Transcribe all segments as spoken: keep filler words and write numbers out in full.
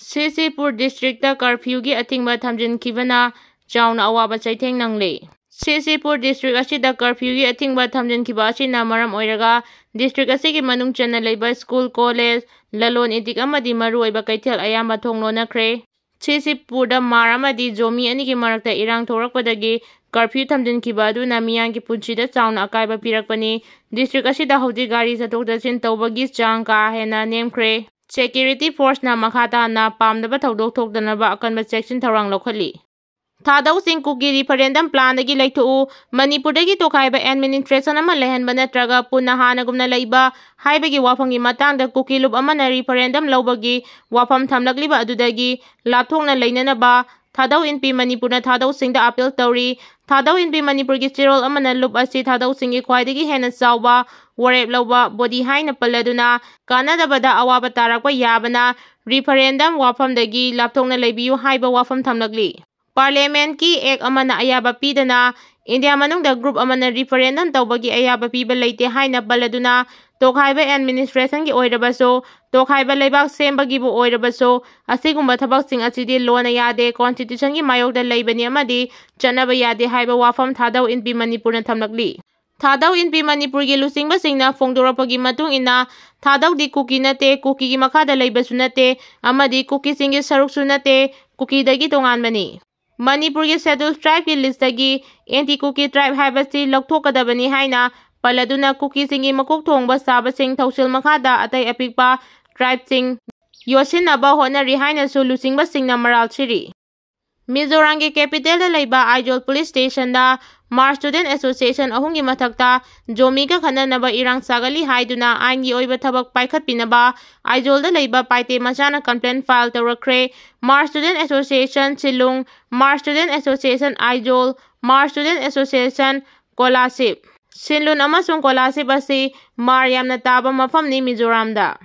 ꯁꯤꯁꯤꯄꯨꯔ district ꯀꯔꯐ꯭ꯌꯨꯒꯤ ꯑꯊꯤꯡꯕ ꯊꯝꯖꯤꯟꯈꯤꯕꯅ ꯆꯥꯎꯅ ꯑꯋꯥꯕ ꯆꯩꯊꯦꯡ ꯅꯪꯂꯤ꯫ ꯁꯤꯁꯤꯄꯨꯔ ꯗꯤꯁꯇ꯭ꯔꯤꯛ ꯑꯁꯤꯗ ꯀꯔꯐ꯭ꯌꯨꯒꯤ ꯑꯊꯤꯡꯕ ꯊꯝꯖꯤꯟꯈꯤꯕ ꯑꯁꯤꯅ ꯃꯔꯝ ꯑꯣꯏꯔꯒ ꯗꯤꯁꯇ꯭ꯔꯤꯛ ꯑꯁꯤꯒꯤ ꯃꯅꯨꯡ ꯆꯟꯅ ꯂꯩꯕ ꯁ꯭ꯀꯨꯜ, ꯀꯣꯂꯦꯖ, ꯂꯂꯣꯟ ꯏꯇꯤꯛ ꯑꯃꯗꯤ ꯃꯔꯨꯑꯣꯏꯕ ꯀꯩꯊꯦꯜ ꯑꯌꯥꯝꯕ ꯊꯣꯡ ꯂꯣꯟꯅꯈ꯭ꯔꯦ꯫ ꯁꯤꯁꯤꯄꯨꯔꯗ ꯃꯥꯔ ꯑꯃꯗꯤ ꯖꯣꯃꯤ ꯑꯅꯤꯒꯤ ꯃꯔꯛꯇ ꯏꯔꯥꯡ ꯊꯣꯛꯂꯛꯄꯗꯒꯤ ꯀꯔꯐ꯭ꯌꯨ ꯊꯝꯖꯤꯟꯈꯤꯕ ꯑꯗꯨꯅ ꯃꯤꯌꯥꯝꯒꯤ ꯄꯨꯟꯁꯤꯗ ꯆꯥꯎꯅ ꯑꯀꯥꯏꯕ ꯄꯤꯔꯛꯄꯅꯤ꯫ ꯗꯤꯁꯇ꯭ꯔꯤꯛ ꯑꯁꯤꯗ ꯍꯧꯖꯤꯛ ꯒꯥꯔꯤ ꯆꯠꯊꯣꯛ ꯆꯠꯁꯤꯟ ꯇꯧꯕꯒꯤ ꯆꯥꯡ ꯀꯥ ꯍꯦꯟꯅ ꯅꯦꯝꯈ꯭ꯔꯦ꯫ ꯁꯦꯀ꯭ꯌꯨꯔꯤꯇꯤ ꯐꯣꯔꯁꯅ ꯃꯈꯥ ꯇꯥꯅ ꯄꯥꯝꯗꯕ ꯊꯧꯗꯣꯛ ꯊꯣꯛꯇꯅꯕ ꯑꯀꯟꯕ ꯆꯦꯛꯁꯤꯟ ꯊꯧꯔꯥꯡ ꯂꯧꯈꯠꯂꯤ꯫ ꯊꯥꯗꯧꯁꯤꯡ ꯀꯨꯀꯤ ꯔꯤꯐꯔꯦꯟꯗꯝ ꯄ꯭ꯂꯥꯟꯗꯒꯤ ꯂꯩꯊꯣꯛꯎ꯫ ꯃꯅꯤꯄꯨꯔꯗꯒꯤ ꯇꯣꯈꯥꯏꯕ ꯑꯦꯗꯃꯤꯅꯤꯁꯇ꯭ꯔꯦꯁꯟ ꯑꯃ ꯂꯩꯍꯟꯕ ꯅꯠꯇ꯭ꯔꯒ ꯄꯨꯟꯅ ꯍꯥꯟꯅꯒꯨꯝꯅ ꯂꯩꯕ ꯍꯥꯏꯕꯒꯤ ꯋꯥꯐꯝꯒꯤ ꯃꯇꯥꯡꯗ ꯀꯨꯀꯤ ꯂꯨꯞ ꯑꯃꯅ ꯔꯤꯐꯔꯦꯟꯗꯝ ꯂꯧꯕꯒꯤ ꯋꯥꯐꯝ ꯊꯝꯂꯛꯂꯤꯕ ꯑꯗꯨꯗꯒꯤ ꯂꯥꯞꯊꯣꯛꯅ ꯂꯩꯅꯅꯕ ꯊꯥꯗꯧ ꯏꯟꯄꯤ ꯃꯅꯤꯄꯨꯔꯅ ꯊꯥꯗꯧꯁꯤꯡꯗ ꯑꯥꯄꯤꯜ ꯇꯧꯔꯤ꯫ ꯊꯥꯗꯧ ꯏꯟꯄꯤ ꯃꯅꯤꯄꯨꯔꯒꯤ ꯆꯦꯔꯣꯜ ꯑꯃꯅ ꯂꯨꯞ ꯑꯁꯤ ꯊꯥꯗꯧꯁꯤꯡꯒꯤ ꯈ꯭ꯋꯥꯏꯗꯒꯤ ꯍꯦꯟꯅ ꯆꯥꯎꯕ ꯋꯥꯔꯦꯞ ꯂꯧꯕ ꯕꯣꯗꯤ ꯍꯥꯏꯅ ꯄꯜꯂꯗꯨꯅ ꯀꯥꯟꯅꯗꯕꯗ ꯑꯋꯥꯕ ꯇꯥꯔꯛꯄ ꯌꯥꯕꯅ ꯔꯤꯐꯔꯦꯟꯗꯝ ꯋꯥꯐꯝꯗꯒꯤ ꯂꯥꯞꯊꯣꯛꯅ ꯂꯩꯕꯤꯌꯨ ꯍꯥꯏꯕ ꯋꯥꯐꯝ ꯊꯝꯂꯛꯂꯤ꯫ ꯄꯥꯔꯂꯤꯌꯥꯃꯦꯟꯠꯀꯤ ꯑꯦꯛ ꯑꯃꯅ ꯑꯌꯥꯕ ꯄꯤꯗꯅ ꯏꯟꯗꯤꯌꯥ ꯃꯅꯨꯡꯗ ꯒ꯭ꯔꯨꯞ ꯑꯃꯅ ꯔꯤꯐꯔꯦꯟꯗꯝ ꯇꯧꯕꯒꯤ ꯑꯌꯥꯕ ꯄꯤꯕ ꯂꯩꯇꯦ ꯍꯥꯏꯅ ꯄꯜꯂꯗꯨꯅ ꯇꯣꯈꯥꯏꯕ ꯑꯦꯗꯃꯤꯅꯤꯁꯇ꯭ꯔꯦꯁꯟꯒꯤ ꯑꯣꯏꯔꯕꯁꯨ, ꯇꯣꯈꯥꯏꯕ ꯂꯩꯕꯥꯛ ꯁꯦꯝꯕꯒꯤꯕꯨ ꯑꯣꯏꯔꯕꯁꯨ, ꯑꯁꯤꯒꯨꯝꯕ ꯊꯕꯛꯁꯤꯡ ꯑꯁꯤꯗꯤ ꯂꯣꯅ ꯌꯥꯗꯦ, ꯀꯣꯟꯁꯇꯤꯇ꯭ꯌꯨꯁꯟꯒꯤ ꯃꯥꯌꯣꯛꯇ ꯂꯩꯕꯅꯤ ꯑꯃꯗꯤ ꯆꯠꯅꯕ ꯌꯥꯗꯦ ꯍꯥꯏꯕ ꯋꯥꯐꯝ ꯊꯥꯗꯧ ꯏꯟꯄꯤ ꯃꯅꯤꯄꯨꯔꯅ ꯊꯝꯂꯛꯂꯤ꯫ ꯊꯥꯗꯧ ꯏꯟꯄꯤ ꯃꯅꯤꯄꯨꯔꯒꯤ ꯂꯨꯆꯤꯡꯕꯁꯤꯡꯅ ꯐꯣꯡꯗꯣꯔꯛꯄꯒꯤ ꯃꯇꯨꯡ ꯏꯟꯅ, ꯊꯥꯗꯧꯗꯤ ꯀꯨꯀꯤ ꯅꯠꯇꯦ, ꯀꯨꯀꯤꯒꯤ ꯃꯈꯥꯗ ꯂꯩꯕꯁꯨ ꯅꯠꯇꯦ, ꯑꯃꯗꯤ ꯀꯨꯀꯤꯁꯤꯡꯒꯤ ꯁꯔꯨꯛꯁꯨ ꯅꯠꯇꯦ, ꯀꯨꯀꯤꯗꯒꯤ ꯇꯣꯉꯥꯟꯕꯅꯤ꯫ ꯃꯅꯤꯄꯨꯔꯒꯤ ꯁꯦꯗ꯭ꯌꯨꯜ ꯇ꯭ꯔꯥꯏꯕꯀꯤ ꯂꯤꯁꯇꯒꯤ ꯑꯦꯟꯇꯤ ꯀꯨꯀꯤ ꯇ꯭ꯔꯥꯏꯕ ꯍꯥꯏꯕꯁꯤ ꯂꯧꯊꯣꯛꯀꯗꯕꯅꯤ ꯍꯥꯏꯅ ꯄꯜꯂꯗꯨꯅ ꯀꯨꯀꯤꯁꯤꯡꯒꯤ ꯃꯀꯣꯛ ꯊꯣꯡꯕ ꯁꯥꯕꯁꯤꯡ ꯊꯧꯁꯤꯜ ꯃꯈꯥꯗ ꯑꯇꯩ ꯑꯄꯤꯛꯄ ꯇ꯭ꯔꯥꯏꯕꯁꯤꯡ ꯌꯣꯠꯁꯤꯟꯅꯕ ꯍꯣꯠꯅꯔꯤ ꯍꯥꯏꯅꯁꯨ ꯂꯨꯆꯤꯡꯕꯁꯤꯡꯅ ꯃꯔꯥꯜ ꯁꯤꯔꯤ꯫ ꯃꯤꯖꯣꯔꯥꯝꯒꯤ ꯀꯦꯄꯤꯇꯦꯜꯗ ꯂꯩꯕ ꯑꯥꯏꯖꯣꯜ ꯄꯨꯂꯤꯁ ꯁ꯭ꯇꯦꯁꯟꯗ ꯃꯥꯔ ꯁ꯭ꯇꯨꯗꯦꯟꯠ ꯑꯦꯁꯣꯁꯤꯌꯦꯁꯟ ꯑꯍꯨꯝꯒꯤ ꯃꯊꯛꯇ ꯖꯣꯃꯤꯒ ꯈꯠꯅꯅꯕ ꯏꯔꯥꯡ ꯁꯥꯒꯠꯂꯤ ꯍꯥꯏꯗꯨꯅ ꯑꯥꯏꯟꯒꯤ ꯑꯣꯏꯕ ꯊꯕꯛ ꯄꯥꯏꯈꯠꯄꯤꯅꯕ ꯑꯥꯏꯖꯣꯜꯗ ꯂꯩꯕ ꯄꯥꯏꯇꯦ ꯃꯆꯥꯅ ꯀꯝꯄ꯭ꯂꯦꯟ ꯐꯥꯏꯜ ꯇꯧꯔꯛꯈ꯭ꯔꯦ꯫ ꯃꯥꯔ ꯁ꯭ꯇꯨꯗꯦꯟꯠ ꯑꯦꯁꯣꯁꯤꯌꯦꯁꯟ ꯁꯤꯂꯨꯡ, ꯃꯥꯔ ꯁ꯭ꯇꯨꯗꯦꯟꯠ ꯑꯦꯁꯣꯁꯤꯌꯦꯁꯟ ꯑꯥꯏꯖꯣꯜ, ꯃꯥꯔ ꯁ꯭ꯇꯨꯗꯦꯟꯠ ꯑꯦꯁꯣꯁꯤꯌꯦꯁꯟ ꯀꯣꯂꯥꯁꯤꯞ꯫ ꯁꯤꯟꯂꯨꯟ ꯑꯃꯁꯨꯡ ꯀꯣꯂꯥꯁꯤꯞ ꯑꯁꯤ ꯃꯥꯔ ꯌꯥꯝꯅ ꯇꯥꯕ ꯃꯐꯝꯅꯤ ꯃꯤꯖꯣꯔꯥꯝꯗ꯫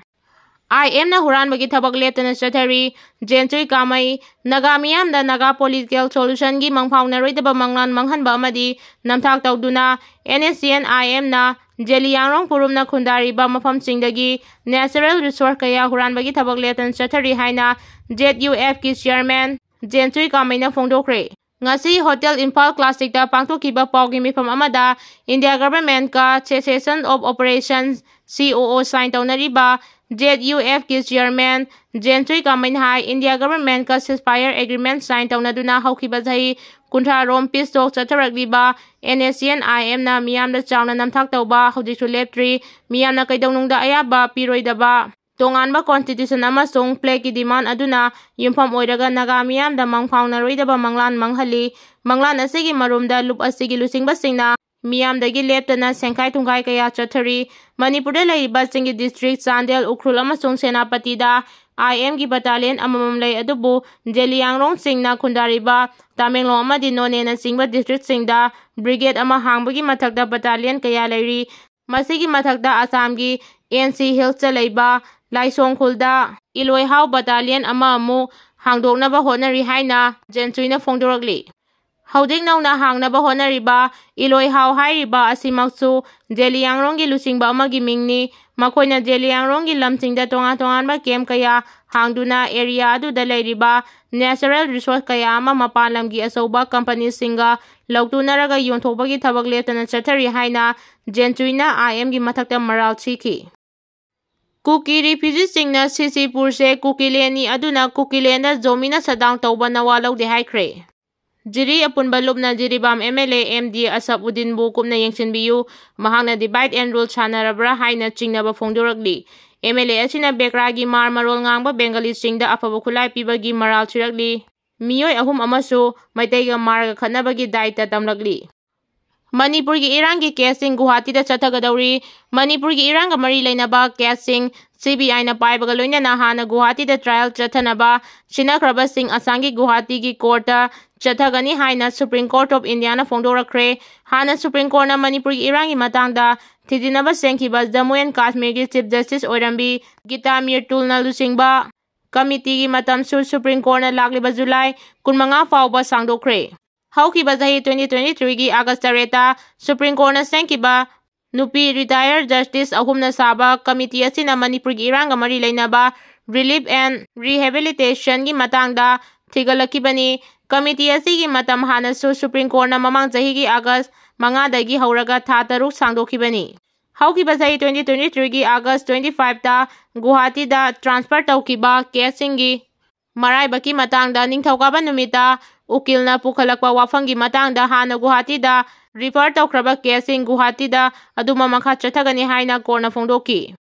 ꯑꯥꯏ ꯑꯦꯝꯅ ꯍꯨꯔꯥꯟꯕꯒꯤ ꯊꯕꯛ ꯂꯦꯞꯇꯅ ꯆꯠꯊꯔꯤ꯫ ꯖꯦꯟꯆꯨꯏ ꯀꯥꯃꯩ, ꯅꯥꯒꯥ ꯃꯤꯌꯥꯝꯗ ꯅꯥꯒꯥ ꯄꯣꯂꯤꯇꯤꯀꯦꯜ ꯁꯣꯂꯨꯁꯟꯒꯤ ꯃꯪꯐꯥꯎꯅꯔꯣꯏꯗꯕ ꯃꯪꯂꯥꯟ ꯃꯥꯡꯍꯟꯕ ꯑꯃꯗꯤ ꯅꯝꯊꯥꯛ ꯇꯧꯗꯨꯅ ꯑꯦꯟ ꯑꯦꯁ ꯁꯤ ꯑꯦꯟ ꯑꯥꯏ ꯑꯦꯝꯅ ꯖꯦꯂꯤꯌꯥꯡꯔꯣꯡ ꯄꯨꯔꯨꯝꯅ ꯈꯨꯟꯗꯥꯔꯤꯕ ꯃꯐꯝꯁꯤꯡꯗꯒꯤ natural resource ꯀꯌꯥ ꯍꯨꯔꯥꯟꯕꯒꯤ ꯊꯕꯛ ꯂꯦꯞꯇꯅ ꯆꯠꯊꯔꯤ ꯍꯥꯏꯅ ZUFꯀꯤ chairman ꯖꯦꯟꯆꯨꯏ ꯀꯥꯃꯩꯅ ꯐꯣꯡꯗꯣꯛꯈ꯭ꯔꯦ꯫ ꯉꯁꯤ Hotel Imphal Classicꯇ ꯄꯥꯡꯊꯣꯛꯈꯤꯕ ꯄꯥꯎꯒꯤ ꯃꯤꯐꯝ ꯑꯃꯗ India Governmentꯀ Cessation of Operations, COO, sign ꯇꯧꯅꯔꯤꯕ ZUFꯀꯤ chairman ꯖꯦꯟꯆꯨꯏ ꯀꯥꯃꯩꯅ ꯍꯥꯏ, India Governmentꯀ ceasefire agreement sign ꯇꯧꯅꯗꯨꯅ ꯍꯧꯈꯤꯕ ꯆꯍꯤ ꯀꯨꯟꯊ꯭ꯔꯥ ꯔꯣꯝ peace talk ꯆꯠꯊꯔꯛꯂꯤꯕ NSCN-IMꯅ ꯃꯤꯌꯥꯝꯗ ꯆꯥꯎꯅ ꯅꯝꯊꯥꯛ ꯇꯧꯕ ꯍꯧꯖꯤꯛꯁꯨ ꯂꯦꯞꯇ꯭ꯔꯤ꯫ ꯃꯤꯌꯥꯝꯅ ꯀꯩꯗꯧꯅꯨꯡꯗ ꯑꯌꯥꯕ ꯄꯤꯔꯣꯏꯗꯕ ꯇꯣꯉꯥꯟꯕ constitution ꯑꯃꯁꯨꯡ flagꯀꯤ demand ꯑꯗꯨꯅ ꯌꯨꯝꯐꯝ ꯑꯣꯏꯔꯒ ꯅꯥꯒꯥ ꯃꯤꯌꯥꯝꯗ ꯃꯪ ꯐꯥꯎꯅꯔꯣꯏꯗꯕ ꯃꯪꯂꯥꯟ ꯃꯪꯍꯜꯂꯤ꯫ ꯃꯪꯂꯥꯟ ꯑꯁꯤꯒꯤ ꯃꯔꯨꯝꯗ ꯂꯨꯞ ꯑꯁꯤꯒꯤ ꯂꯨꯆꯤꯡꯕꯁꯤꯡꯅ ꯃꯤꯌꯥꯝꯗꯒꯤ ꯂꯦꯞꯇꯅ ꯁꯦꯡꯈꯥꯏ ꯊꯨꯡꯈꯥꯏ ꯀꯌꯥ ꯆꯠꯊꯔꯤ꯫ ꯃꯅꯤꯄꯨꯔꯗ ꯂꯩꯔꯤꯕ ꯆꯤꯡꯒꯤ district ꯆꯥꯟꯗꯦꯜ, ꯎꯈ꯭ꯔꯨꯜ ꯑꯃꯁꯨꯡ ꯁꯦꯅꯥꯄꯇꯤꯗ IMꯒꯤ battalion ꯑꯃꯃꯝ ꯂꯩ, ꯑꯗꯨꯕꯨ ꯖꯦꯂꯤꯌꯥꯡꯔꯣꯡꯁꯤꯡꯅ ꯈꯨꯟꯗꯥꯔꯤꯕ ꯇꯃꯦꯡꯂꯣꯡ ꯑꯃꯗꯤ ꯅꯣꯅꯦꯅꯆꯤꯡꯕ districtꯁꯤꯡꯗ brigade ꯑꯃ ꯍꯥꯡꯕꯒꯤ ꯃꯊꯛꯇ battalion ꯀꯌꯥ ꯂꯩꯔꯤ꯫ ꯃꯁꯤꯒꯤ ꯃꯊꯛꯇ ꯑꯁꯥꯝꯒꯤ NC Hillsꯇ ꯂꯩꯕ ꯂꯥꯏꯁꯣꯡ ꯈꯨꯜꯗ ꯏꯂꯣꯏꯍꯥꯎ battalion ꯑꯃ ꯑꯃꯨꯛ ꯍꯥꯡꯗꯣꯛꯅꯕ ꯍꯣꯠꯅꯔꯤ ꯍꯥꯏꯅ ꯖꯦꯟꯆꯨꯏꯅ ꯐꯣꯡꯗꯣꯔꯛꯂꯤ꯫ ꯍꯧꯖꯤꯛ ꯅꯧꯅ ꯍꯥꯡꯅꯕ ꯍꯣꯠꯅꯔꯤꯕ ꯏꯂꯣꯏꯍꯥꯎ ꯍꯥꯏꯔꯤꯕ ꯑꯁꯤꯃꯛꯁꯨ ꯖꯦꯂꯤꯌꯥꯡꯔꯣꯡꯒꯤ ꯂꯨꯆꯤꯡꯕ ꯑꯃꯒꯤ ꯃꯤꯡꯅꯤ꯫ ꯃꯈꯣꯏꯅ ꯖꯦꯂꯤꯌꯥꯡꯔꯣꯡꯒꯤ ꯂꯝꯁꯤꯡꯗ ꯇꯣꯉꯥꯟ ꯇꯣꯉꯥꯟꯕ camp ꯀꯌꯥ ꯍꯥꯡꯗꯨꯅ area ꯑꯗꯨꯗ ꯂꯩꯔꯤꯕ natural resource ꯀꯌꯥ ꯑꯃ ꯃꯄꯥꯟ ꯂꯝꯒꯤ ꯑꯆꯧꯕ companyꯁꯤꯡꯒ ꯂꯧꯇꯨꯅꯔꯒ ꯌꯣꯟꯊꯣꯛꯄꯒꯤ ꯊꯕꯛ ꯂꯦꯞꯇꯅ ꯆꯠꯊꯔꯤ ꯍꯥꯏꯅ ꯖꯦꯟꯆꯨꯏꯅ IMꯒꯤ ꯃꯊꯛꯇ ꯃꯔꯥꯜ ꯁꯤꯈꯤ꯫ ꯀꯨꯀꯤ refugeeꯁꯤꯡꯅ ꯁꯤꯁꯤꯄꯨꯔꯁꯦ ꯀꯨꯀꯤꯂꯦꯟꯅꯤ, ꯑꯗꯨꯅ ꯀꯨꯀꯤꯂꯦꯟꯗ ꯖꯣꯃꯤꯅ shutdown ꯇꯧꯕ ꯅꯋꯥ ꯂꯧꯗꯦ ꯍꯥꯏꯈ꯭ꯔꯦ꯫ ꯖꯤꯔꯤ ꯑꯄꯨꯟꯕ ꯂꯨꯞꯅ ꯖꯤꯔꯤꯕꯥꯝ MLA MD ꯑꯁꯐ ꯎꯗꯤꯟꯕꯨ ꯀꯨꯞꯅ ꯌꯦꯡꯁꯤꯟꯕꯤꯌꯨ, ꯃꯍꯥꯛꯅ divide and rule ꯁꯥꯟꯅꯔꯕ꯭ꯔꯥ ꯍꯥꯏꯅ ꯆꯤꯡꯅꯕ ꯐꯣꯡꯗꯣꯔꯛꯂꯤ꯫ MLA ꯑꯁꯤꯅ ꯕꯦꯀ꯭ꯔꯥꯒꯤ ꯃꯥꯔ ꯃꯔꯣꯜ ꯉꯥꯡꯕ ꯕꯦꯡꯒꯂꯤꯁꯤꯡꯗ ꯑꯐꯕ ꯈꯨꯠꯂꯥꯏ ꯄꯤꯕꯒꯤ ꯃꯔꯥꯜ ꯁꯤꯔꯛꯂꯤ꯫ ꯃꯤꯑꯣꯏ ꯑꯍꯨꯝ ꯑꯃꯁꯨ ꯃꯩꯇꯩꯒ ꯃꯥꯔꯒ ꯈꯠꯅꯕꯒꯤ ꯗꯥꯏꯇ ꯇꯝꯂꯛꯂꯤ꯫ ꯃꯅꯤꯄꯨꯔꯒꯤ ꯏꯔꯥꯡꯒꯤ caseꯁꯤꯡ ꯒꯨꯋꯥꯍꯥꯇꯤꯗ ꯆꯠꯊꯒꯗꯧꯔꯤ꯫ ꯃꯅꯤꯄꯨꯔꯒꯤ ꯏꯔꯥꯡꯒ ꯃꯔꯤ ꯂꯩꯅꯕ caseꯁꯤꯡ CBIꯅ ꯄꯥꯏꯕꯒ ꯂꯣꯏꯅꯅ ꯍꯥꯟꯅ ꯒꯨꯋꯥꯍꯥꯇꯤꯗ trial ꯆꯠꯊꯅꯕ ꯁꯤꯟꯅꯈ꯭ꯔꯕꯁꯤꯡ ꯑꯁꯥꯝꯒꯤ ꯒꯨꯋꯥꯍꯥꯇꯤꯒꯤ courtꯇ ꯆꯠꯊꯒꯅꯤ ꯍꯥꯏꯅ Supreme Court of Indiaꯅ ꯐꯣꯡꯗꯣꯔꯛꯈ꯭ꯔꯦ꯫ ꯍꯥꯟꯅ Supreme Courtꯅ ꯃꯅꯤꯄꯨꯔꯒꯤ ꯏꯔꯥꯡꯒꯤ ꯃꯇꯥꯡꯗ ꯊꯤꯖꯤꯟꯅꯕ ꯁꯦꯝꯈꯤꯕ ꯖꯝꯃꯨ and ꯀꯥꯁꯃꯤꯔꯒꯤ Chief Justice ꯑꯣꯏꯔꯝꯕꯤ ꯒꯤꯇꯥ ꯃꯤꯔꯇꯨꯜꯅ ꯂꯨꯆꯤꯡꯕ committeeꯒꯤ ꯃꯇꯝꯁꯨ Supreme Courtꯅ ꯂꯥꯛꯂꯤꯕ ꯖꯨꯂꯥꯏ ꯀꯨꯟꯃꯉꯥ ꯐꯥꯎꯕ ꯁꯥꯡꯗꯣꯛꯈ꯭ꯔꯦ꯫ ꯍꯧꯈꯤꯕ ꯆꯍꯤ twenty twenty threeꯒꯤ August ꯇꯔꯦꯠꯇ Supreme Courtꯅ ꯁꯦꯝꯈꯤꯕ ꯅꯨꯄꯤ ꯔꯤꯇꯥꯌꯔ ꯖꯁꯇꯤꯁ ꯑꯍꯨꯝꯅ ꯁꯥꯕ ꯀꯃꯤꯇꯤ ꯑꯁꯤꯅ ꯃꯅꯤꯄꯨꯔꯒꯤ ꯏꯔꯥꯡꯒ ꯃꯔꯤ ꯂꯩꯅꯕ ꯔꯤꯂꯤꯐ ꯑꯦꯟ ꯔꯤꯍꯦꯕꯤꯂꯤꯇꯦꯁꯟꯒꯤ ꯃꯇꯥꯡꯗ ꯊꯤꯒꯠꯂꯛꯈꯤꯕꯅꯤ꯫ ꯀꯃꯤꯇꯤ ꯑꯁꯤꯒꯤ ꯃꯇꯝ ꯍꯥꯟꯅꯁꯨ ꯁꯨꯄ꯭ꯔꯤꯝ ꯀꯣꯔꯠꯅ ꯃꯃꯥꯡ ꯆꯍꯤꯒꯤ ꯑꯥꯒꯁ ꯃꯉꯥꯗꯒꯤ ꯍꯧꯔꯒ ꯊꯥ ꯇꯔꯨꯛ ꯁꯥꯡꯗꯣꯛꯈꯤꯕꯅꯤ꯫ ꯍꯧꯈꯤꯕ ꯆꯍꯤ twenty twenty-threeꯒꯤ ꯑꯥꯒꯁ twenty-fiveꯇ ꯒꯨꯋꯥꯍꯥꯇꯤꯗ ꯇ꯭ꯔꯥꯟꯁꯐꯔ ꯇꯧꯈꯤꯕ ꯀꯦꯁꯁꯤꯡꯒꯤ ꯃꯔꯥꯏꯕꯛꯀꯤ ꯃꯇꯥꯡꯗ ꯅꯤꯡꯊꯧꯀꯥꯕ ꯅꯨꯃꯤꯠꯇ ꯎꯀꯤꯜꯅ ꯄꯨꯈꯠꯂꯛꯄ ꯋꯥꯐꯝꯒꯤ ꯃꯇꯥꯡꯗ ꯍꯥꯟꯅ ꯒꯨꯋꯥꯍꯥꯇꯤꯗ ꯔꯤꯐꯔ ꯇꯧꯈ꯭ꯔꯕ ꯀꯦꯁꯁꯤꯡ ꯒꯨꯋꯥꯍꯥꯇꯤꯗ ꯑꯗꯨꯃꯛ ꯃꯈꯥ ꯆꯠꯊꯒꯅꯤ ꯍꯥꯏꯅ ꯀꯣꯔꯠꯅ ꯐꯣꯡꯗꯣꯛꯈꯤ꯫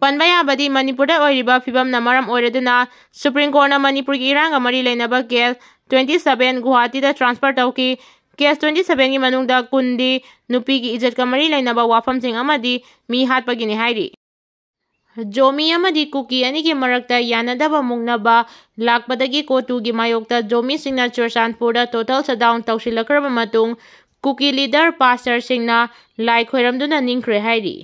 ꯄꯟꯕ ꯌꯥꯕꯗꯤ, ꯃꯅꯤꯄꯨꯔꯗ ꯑꯣꯏꯔꯤꯕ ꯐꯤꯕꯝꯅ ꯃꯔꯝ ꯑꯣꯏꯔꯗꯨꯅ ꯁꯨꯄ꯭ꯔꯤꯝ ꯀꯣꯔꯠꯅ ꯃꯅꯤꯄꯨꯔꯒꯤ ꯏꯔꯥꯡꯒ ꯃꯔꯤ ꯂꯩꯅꯕ ꯀꯦꯁ twenty-seven ꯒꯨꯋꯥꯍꯥꯇꯤꯗ ꯇ꯭ꯔꯥꯟꯁꯐꯔ ꯇꯧꯈꯤ꯫ ꯀꯦꯁ twenty-sevenꯒꯤ ꯃꯅꯨꯡꯗ ꯀꯨꯟꯗꯤ ꯅꯨꯄꯤꯒꯤ ꯏꯖꯠꯀ ꯃꯔꯤ ꯂꯩꯅꯕ ꯋꯥꯐꯝꯁꯤꯡ ꯑꯃꯗꯤ ꯃꯤ ꯍꯥꯠꯄꯒꯤꯅꯤ ꯍꯥꯏꯔꯤ꯫ ꯖꯣꯃꯤ ꯑꯃꯗꯤ ꯀꯨꯀꯤ ꯑꯅꯤꯒꯤ ꯃꯔꯛꯇ ꯌꯥꯅꯗꯕ ꯃꯨꯛꯅꯕ ꯂꯥꯛꯄꯗꯒꯤ ꯀꯣꯇꯨꯒꯤ ꯃꯥꯌꯣꯛꯇ ꯖꯣꯃꯤꯁꯤꯡꯅ ꯆꯨꯔꯆꯥꯟꯄꯨꯔꯗ total shutdown ꯇꯧꯁꯤꯜꯂꯛꯈ꯭ꯔꯕ ꯃꯇꯨꯡ, ꯀꯨꯀꯤ ꯂꯤꯗꯔ ꯄꯥꯁꯇꯔꯁꯤꯡꯅ ꯂꯥꯏ ꯈꯣꯏꯔꯝꯗꯨꯅ ꯅꯤꯡꯈ꯭ꯔꯦ ꯍꯥꯏꯔꯤ꯫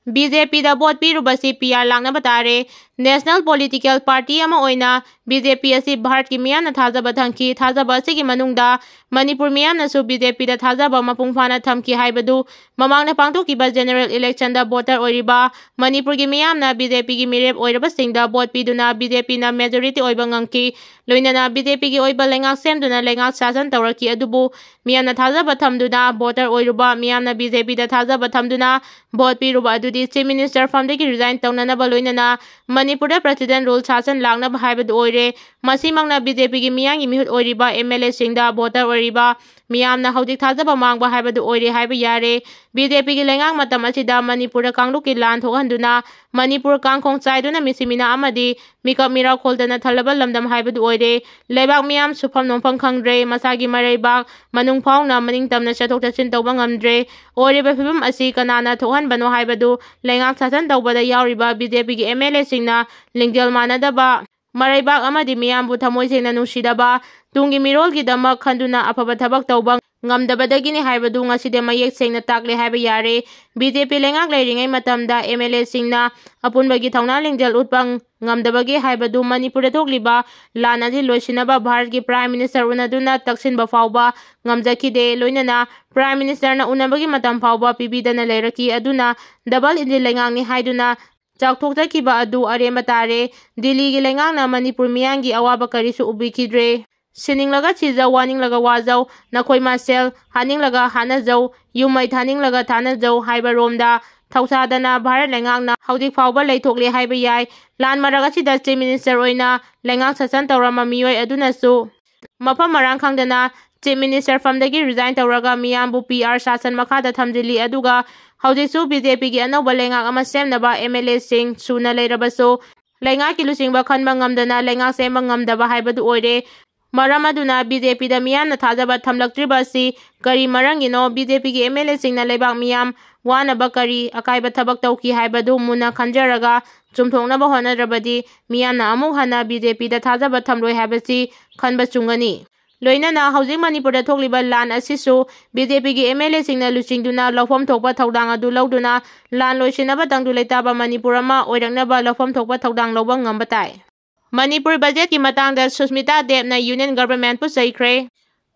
ꯕꯤ ꯖꯦ ꯄꯤꯗ ꯚꯣꯠ ꯄꯤꯔꯨꯕꯁꯤ ꯄꯤ ꯑꯥꯔ ꯂꯥꯛꯅꯕ ꯇꯥꯔꯦ꯫ ꯅꯦꯁꯅꯦꯜ ꯄꯣꯂꯤꯇꯤꯀꯦꯜ ꯄꯥꯔꯇꯤ ꯑꯃ ꯑꯣꯏꯅ ꯕꯤ ꯖꯦ ꯄꯤ ꯑꯁꯤ ꯚꯥꯔꯠꯀꯤ ꯃꯤꯌꯥꯝꯅ ꯊꯥꯖꯕ ꯊꯝꯈꯤ꯫ ꯊꯥꯖꯕ ꯑꯁꯤꯒꯤ ꯃꯅꯨꯡꯗ ꯃꯅꯤꯄꯨꯔ ꯃꯤꯌꯥꯝꯅꯁꯨ ꯕꯤ ꯖꯦ ꯄꯤꯗ ꯊꯥꯖꯕ ꯃꯄꯨꯡ ꯐꯥꯅ ꯊꯝꯈꯤ ꯍꯥꯏꯕꯗꯨ ꯃꯃꯥꯡꯗ ꯄꯥꯡꯊꯣꯛꯈꯤꯕ ꯖꯦꯅꯔꯦꯜ ꯏꯂꯦꯛꯁꯟꯗ ꯚꯣꯇꯔ ꯑꯣꯏꯔꯤꯕ ꯃꯅꯤꯄꯨꯔꯒꯤ ꯃꯤꯌꯥꯝꯅ ꯕꯤ ꯖꯦ ꯄꯤꯒꯤ ꯃꯤꯔꯦꯞ ꯑꯣꯏꯔꯕꯁꯤꯡꯗ ꯚꯣꯠ ꯄꯤꯗꯨꯅ ꯕꯤ ꯖꯦ ꯄꯤꯅ ꯃꯦꯖꯣꯔꯤꯇꯤ ꯑꯣꯏꯕ ꯉꯝꯈꯤ꯫ ꯂꯣꯏꯅꯅ ꯕꯤ ꯖꯦ ꯄꯤꯒꯤ ꯑꯣꯏꯕ ꯂꯩꯉꯥꯛ ꯁꯦꯝꯗꯨꯅ ꯂꯩꯉꯥꯛ ꯁꯥꯁꯟ ꯇꯧꯔꯛꯈꯤ꯫ ꯑꯗꯨꯕꯨ ꯃꯤꯌꯥꯝꯅ ꯊꯥꯖꯕ ꯊꯝꯗꯨꯅ, ꯚꯣꯇꯔ ꯑꯣꯏꯔꯨꯕ ꯃꯤꯌꯥꯝꯅ ꯕꯤ ꯖꯦ ꯄꯤꯗ ꯊꯥꯖꯕ ꯊꯝꯗꯨꯅ ꯚꯣꯠ ꯄꯤꯔꯨꯕ ꯑꯗꯨꯗꯤ ꯆꯤꯐ ꯃꯤꯅꯤꯁꯇꯔ ꯐꯝꯗꯒꯤ ꯔꯤꯖꯥꯏꯟ ꯇꯧꯅꯅꯕ, ꯂꯣꯏꯅꯅ ꯃꯅꯤꯄꯨꯔꯗ ꯄ꯭ꯔꯦꯁꯤꯗꯦꯟ ꯔꯨꯜ ꯁꯥꯁꯟ ꯂꯥꯛꯅꯕ ꯍꯥꯏꯕꯗꯨ ꯑꯣꯏꯔꯦ꯫ ꯃꯁꯤꯃꯛꯅ ꯕꯤ ꯖꯦ ꯄꯤꯒꯤ ꯃꯤꯌꯥꯝꯒꯤ ꯃꯤꯍꯨꯠ ꯑꯣꯏꯔꯤꯕ ꯑꯦꯝ ꯑꯦꯜ ꯑꯦꯁꯤꯡꯗ, ꯚꯣꯇꯔ ꯑꯣꯏꯔꯤꯕ ꯃꯤꯌꯥꯝꯅ ꯍꯧꯖꯤꯛ ꯊꯥꯖꯕ ꯃꯥꯡꯕ ꯍꯥꯏꯕꯗꯨ ꯑꯣꯏꯔꯦ ꯍꯥꯏꯕ ꯌꯥꯔꯦ꯫ ꯕꯤ ꯖꯦ ꯄꯤꯒꯤ ꯂꯩꯉꯥꯛ ꯃꯇꯝ ꯑꯁꯤꯗ ꯃꯅꯤꯄꯨꯔꯗ ꯀꯥꯡꯂꯨꯞꯀꯤ ꯂꯥꯟ ꯊꯣꯛꯍꯟꯗꯨꯅ, ꯃꯅꯤꯄꯨꯔ ꯀꯥꯡꯈꯣꯡ ꯆꯥꯏꯗꯨꯅ, ꯃꯤꯁꯤ ꯃꯤꯅꯥ ꯑꯃꯗꯤ ꯃꯤꯀꯞ ꯃꯤꯔꯥꯎ ꯈꯣꯜꯗꯅ ꯊꯜꯂꯕ ꯂꯝꯗꯝ ꯍꯥꯏꯕꯗꯨ ꯑꯣꯏꯔꯦ꯫ ꯂꯩꯕꯥꯛ ꯃꯤꯌꯥꯝ ꯁꯨꯐꯝ ꯅꯣꯝꯐꯝ ꯈꯪꯗ꯭ꯔꯦ, ꯃꯁꯥꯒꯤ ꯃꯔꯩꯕꯥꯛ ꯃꯅꯨꯡ ꯐꯥꯎꯅ ꯃꯅꯤꯡ ꯇꯝꯅ ꯆꯠꯊꯣꯛ ꯆꯠꯁꯤꯟ ꯇꯧꯕ ꯉꯝꯗ꯭ꯔꯦ꯫ ꯑꯣꯏꯔꯤꯕ ꯐꯤꯕꯝ ꯑꯁꯤ ꯀꯅꯥꯅ ꯊꯣꯛꯍꯟꯕꯅꯣ ꯍꯥꯏꯕꯗꯨ ꯂꯩꯉꯥꯛ ꯁꯥꯁꯟ ꯇꯧꯕꯗ ꯌꯥꯎꯔꯤꯕ ꯕꯤ ꯖꯦ ꯄꯤꯒꯤ ꯑꯦꯝ ꯑꯦꯜ ꯑꯦꯁꯤꯡꯅ ꯂꯤꯡꯖꯦꯜ ꯃꯥꯟꯅꯗꯕ ꯃꯔꯩꯕꯥꯛ ꯑꯃꯗꯤ ꯃꯤꯌꯥꯝꯕꯨ ꯊꯃꯣꯏ ꯁꯦꯡꯅ ꯅꯨꯡꯁꯤꯗꯕ, ꯇꯨꯡꯒꯤ ꯃꯤꯔꯣꯜꯒꯤꯗꯃꯛ ꯈꯟꯗꯨꯅ ꯑꯐꯕ ꯊꯕꯛ ꯇꯧꯕ ꯉꯝꯗꯕꯗꯒꯤꯅꯤ ꯍꯥꯏꯕꯗꯨ ꯉꯁꯤꯗꯤ ꯃꯌꯦꯛ ꯁꯦꯡꯅ ꯇꯥꯛꯂꯦ ꯍꯥꯏꯕ ꯌꯥꯔꯦ꯫ ꯕꯤ ꯖꯦ ꯄꯤ ꯂꯩꯉꯥꯛ ꯂꯩꯔꯤꯉꯩ ꯃꯇꯝꯗ ꯑꯦꯝ ꯑꯦꯜ ꯑꯦꯁꯤꯡꯅ ꯑꯄꯨꯟꯕꯒꯤ ꯊꯧꯅꯥ ꯂꯤꯡꯖꯦꯜ ꯎꯠꯄ ꯉꯝꯗꯕꯒꯦ ꯍꯥꯏꯕꯗꯨ ꯃꯅꯤꯄꯨꯔꯗ ꯊꯣꯛꯂꯤꯕ ꯂꯥꯟ ꯑꯁꯤ ꯂꯣꯏꯁꯤꯟꯅꯕ ꯚꯥꯔꯠꯀꯤ Prime Minister ꯎꯅꯗꯨꯅ ꯇꯛꯁꯤꯟꯕ ꯐꯥꯎꯕ ꯉꯝꯖꯈꯤꯗꯦ꯫ ꯂꯣꯏꯅꯅ Prime Ministerꯅ ꯎꯅꯕꯒꯤ ꯃꯇꯝ ꯐꯥꯎꯕ ꯄꯤꯕꯤꯗꯅ ꯂꯩꯔꯛꯈꯤ꯫ ꯑꯗꯨꯅ double engine ꯂꯩꯉꯥꯛꯅꯤ ꯍꯥꯏꯗꯨꯅ ꯆꯥꯎꯊꯣꯛꯆꯈꯤꯕ ꯑꯗꯨ ꯑꯔꯦꯝꯕ ꯇꯥꯔꯦ꯫ ꯗꯤꯜꯂꯤꯒꯤ ꯂꯩꯉꯥꯛꯅ ꯃꯅꯤꯄꯨꯔ ꯃꯤꯌꯥꯝꯒꯤ ꯑꯋꯥꯕ ꯀꯔꯤꯁꯨ ꯎꯕꯤꯈꯤꯗ꯭ꯔꯦ꯫ ꯁꯤꯅꯤꯡꯂꯒ ꯁꯤꯖꯧ, ꯋꯥꯅꯤꯡꯂꯒ ꯋꯥꯖꯧ, ꯅꯈꯣꯏ ꯃꯁꯦꯜ, ꯍꯥꯠꯅꯤꯡꯂꯒ ꯍꯥꯠꯅꯖꯧ, ꯌꯨꯝ ꯃꯩ ꯊꯥꯅꯤꯡꯂꯒ ꯊꯥꯅꯖꯧ ꯍꯥꯏꯕ ꯔꯣꯝꯗ ꯊꯧꯁꯥꯗꯅ ꯚꯥꯔꯠ ꯂꯩꯉꯥꯛꯅ ꯍꯧꯖꯤꯛ ꯐꯥꯎꯕ ꯂꯩꯊꯣꯛꯂꯦ ꯍꯥꯏꯕ ꯌꯥꯏ꯫ ꯂꯥꯟ ꯃꯔꯛ ꯑꯁꯤꯗ Chief Minister ꯑꯣꯏꯅ ꯂꯩꯉꯥꯛ ꯁꯥꯁꯟ ꯇꯧꯔꯝꯕ ꯃꯤꯑꯣꯏ ꯑꯗꯨꯅꯁꯨ ꯃꯐꯝ ꯃꯔꯥꯡ ꯈꯪꯗꯅ Chief Minister ꯐꯝꯗꯒꯤ resign ꯇꯧꯔꯒ ꯃꯤꯌꯥꯝꯕꯨ P R ꯁꯥꯁꯟ ꯃꯈꯥꯗ ꯊꯝꯖꯤꯜꯂꯤ꯫ ꯑꯗꯨꯒ ꯍꯧꯖꯤꯛꯁꯨ B J P ꯒꯤ ꯑꯅꯧꯕ ꯂꯩꯉꯥꯛ ꯑꯃ ꯁꯦꯝꯅꯕ M L A ꯁꯤꯡ ꯁꯨꯅ ꯂꯩꯔꯕꯁꯨ ꯂꯩꯉꯥꯛꯀꯤ ꯂꯨꯆꯤꯡꯕ ꯈꯟꯕ ꯉꯝꯗꯅ ꯂꯩꯉꯥꯛ ꯁꯦꯝꯕ ꯉꯝꯗꯕ ꯍꯥꯏꯕꯗꯨ ꯑꯣꯏꯔꯦ꯫ ꯃꯔꯝ ꯑꯗꯨꯅ B J P ꯗ ꯃꯤꯌꯥꯝꯅ ꯊꯥꯖꯕ ꯊꯝꯂꯛꯇ꯭ꯔꯤꯕ ꯑꯁꯤ ꯀꯔꯤ ꯃꯔꯝꯒꯤꯅꯣ? B J P ꯒꯤ M L A ꯁꯤꯡꯅ ꯂꯩꯕꯥꯛ ꯃꯤꯌꯥꯝ ꯋꯥꯅꯕ ꯀꯔꯤ ꯑꯀꯥꯏꯕ ꯊꯕꯛ ꯇꯧꯈꯤ ꯍꯥꯏꯕꯗꯨ ꯃꯨꯟꯅ ꯈꯟꯖꯔꯒ ꯆꯨꯝꯊꯣꯛꯅꯕ ꯍꯣꯠꯅꯗ꯭ꯔꯕꯗꯤ ꯃꯤꯌꯥꯝꯅ ꯑꯃꯨꯛ ꯍꯟꯅ B J P ꯗ ꯊꯥꯖꯕ ꯊꯝꯂꯣꯏ ꯍꯥꯏꯕꯁꯤ ꯈꯟꯕ ꯆꯨꯝꯒꯅꯤ꯫ ꯂꯣꯏꯅꯅ ꯍꯧꯖꯤꯛ ꯃꯅꯤꯄꯨꯔꯗ ꯊꯣꯛꯂꯤꯕ ꯂꯥꯟ ꯑꯁꯤꯁꯨ B J P ꯒꯤ M L A ꯁꯤꯡꯅ ꯂꯨꯆꯤꯡꯗꯨꯅ ꯂꯧꯐꯝ ꯊꯣꯛꯄ ꯊꯧꯗꯥꯡ ꯑꯗꯨ ꯂꯧꯗꯨꯅ ꯂꯥꯟ ꯂꯣꯏꯁꯤꯟꯅꯕ ꯇꯪꯗꯨ ꯂꯩꯇꯥꯕ ꯃꯅꯤꯄꯨꯔ ꯑꯃ ꯑꯣꯏꯔꯛꯅꯕ ꯂꯧꯐꯝ ꯊꯣꯛꯄ ꯊꯧꯗꯥꯡ ꯂꯧꯕ ꯉꯝꯕ ꯇꯥꯏ꯫ ꯃꯅꯤꯄꯨꯔ budget ꯀꯤ ꯃꯇꯥꯡꯗ ꯁꯨꯁꯃꯤꯇꯥ ꯗꯦꯕꯅ Union Government ꯄꯨ ꯆꯩꯈ꯭ꯔꯦ꯫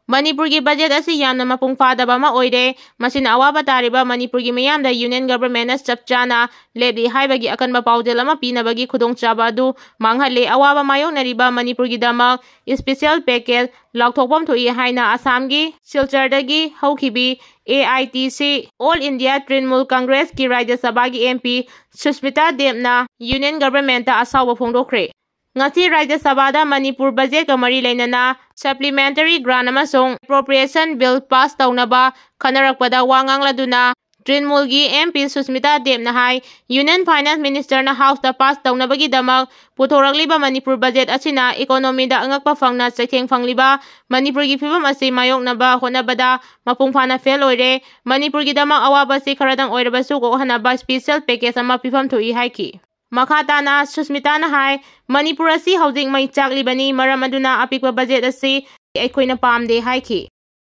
ꯃꯅꯤꯄꯨꯔꯒꯤ budget ꯑꯁꯤ ꯌꯥꯝꯅ ꯃꯄꯨꯡ ꯐꯥꯗꯕ ꯑꯃ ꯑꯣꯏꯔꯦ꯫ ꯃꯁꯤꯅ ꯑꯋꯥꯕ ꯇꯥꯔꯤꯕ ꯃꯅꯤꯄꯨꯔꯒꯤ ꯃꯤꯌꯥꯝꯗ Union Government ꯅ ꯆꯞ ꯆꯥꯅ ꯂꯦꯞꯂꯤ ꯍꯥꯏꯕꯒꯤ ꯑꯀꯟꯕ ꯄꯥꯎꯖꯦꯜ ꯑꯃ ꯄꯤꯅꯕꯒꯤ ꯈꯨꯗꯣꯡꯆꯥꯕ ꯑꯗꯨ ꯃꯥꯡꯍꯜꯂꯦ꯫ ꯑꯋꯥꯕ ꯃꯥꯌꯣꯛꯅꯔꯤꯕ ꯃꯅꯤꯄꯨꯔꯒꯤꯗꯃꯛ special package ꯂꯥꯎꯊꯣꯛꯐꯝ ꯊꯣꯛꯏ ꯍꯥꯏꯅ ꯑꯁꯥꯝꯒꯤ ꯁꯤꯜꯆꯔꯗꯒꯤ ꯍꯧꯈꯤꯕꯤ A I T C, All India Trinamool Congress ꯀꯤ ꯔꯥꯖ꯭ꯌ ꯁꯚꯥꯒꯤ M P Susmita ꯗꯦꯕꯅ Union Government ꯇ ꯑꯁꯥꯎꯕ ꯐꯣꯡꯗꯣꯛꯈ꯭ꯔꯦ꯫ ꯉꯁꯤ ꯔꯥꯖ꯭ꯌ ꯁꯚꯥꯗ ꯃꯅꯤꯄꯨꯔ budget ꯀ ꯃꯔꯤ ꯂꯩꯅꯅ supplementary grant ꯑꯃꯁꯨꯡ appropriation bill pass ꯇꯧꯅꯕ ꯈꯟꯅꯔꯛꯄꯗ ꯋꯥ ꯉꯥꯡꯂꯗꯨꯅ ꯇ꯭ꯔꯤꯅꯃꯨꯜꯒꯤ M P ꯁꯨꯁꯃꯤꯇꯥ ꯗꯦꯕꯅ ꯍꯥꯏ, Union Finance Minister ꯅ House ꯇ pass ꯇꯧꯅꯕꯒꯤꯗꯃꯛ ꯄꯨꯊꯣꯔꯛꯂꯤꯕ ꯃꯅꯤꯄꯨꯔ budget ꯑꯁꯤꯅ economy ꯗ ꯑꯉꯛꯄ ꯐꯪꯅ ꯆꯩꯊꯦꯡ ꯐꯪꯂꯤꯕ ꯃꯅꯤꯄꯨꯔꯒꯤ ꯐꯤꯕꯝ ꯑꯁꯤ ꯃꯥꯌꯣꯛꯅꯕ ꯍꯣꯠꯅꯕꯗ ꯃꯄꯨꯡ ꯐꯥꯅ fail ꯑꯣꯏꯔꯦ꯫ ꯃꯅꯤꯄꯨꯔꯒꯤꯗꯃꯛ ꯑꯋꯥꯕ ꯑꯁꯤ ꯈꯔꯗꯪ ꯑꯣꯏꯔꯕꯁꯨ ꯀꯣꯛꯍꯟꯅꯕ special package ꯑꯃ ꯄꯤꯐꯝ ꯊꯣꯛꯏ ꯍꯥꯏꯈꯤ꯫ ꯃꯈꯥ ꯇꯥꯅ ꯁꯨꯁꯃꯤꯇꯥꯅ ꯍꯥꯏ, ꯃꯅꯤꯄꯨꯔ ꯑꯁꯤ ꯍꯧꯖꯤꯛ ꯃꯩ ꯆꯥꯛꯂꯤꯕꯅꯤ, ꯃꯔꯝ ꯑꯗꯨꯅ ꯑꯄꯤꯛꯄ ꯕꯖꯦꯠ ꯑꯁꯤ ꯑꯩꯈꯣꯏꯅ ꯄꯥꯝꯗꯦ ꯍꯥꯏꯈꯤ꯫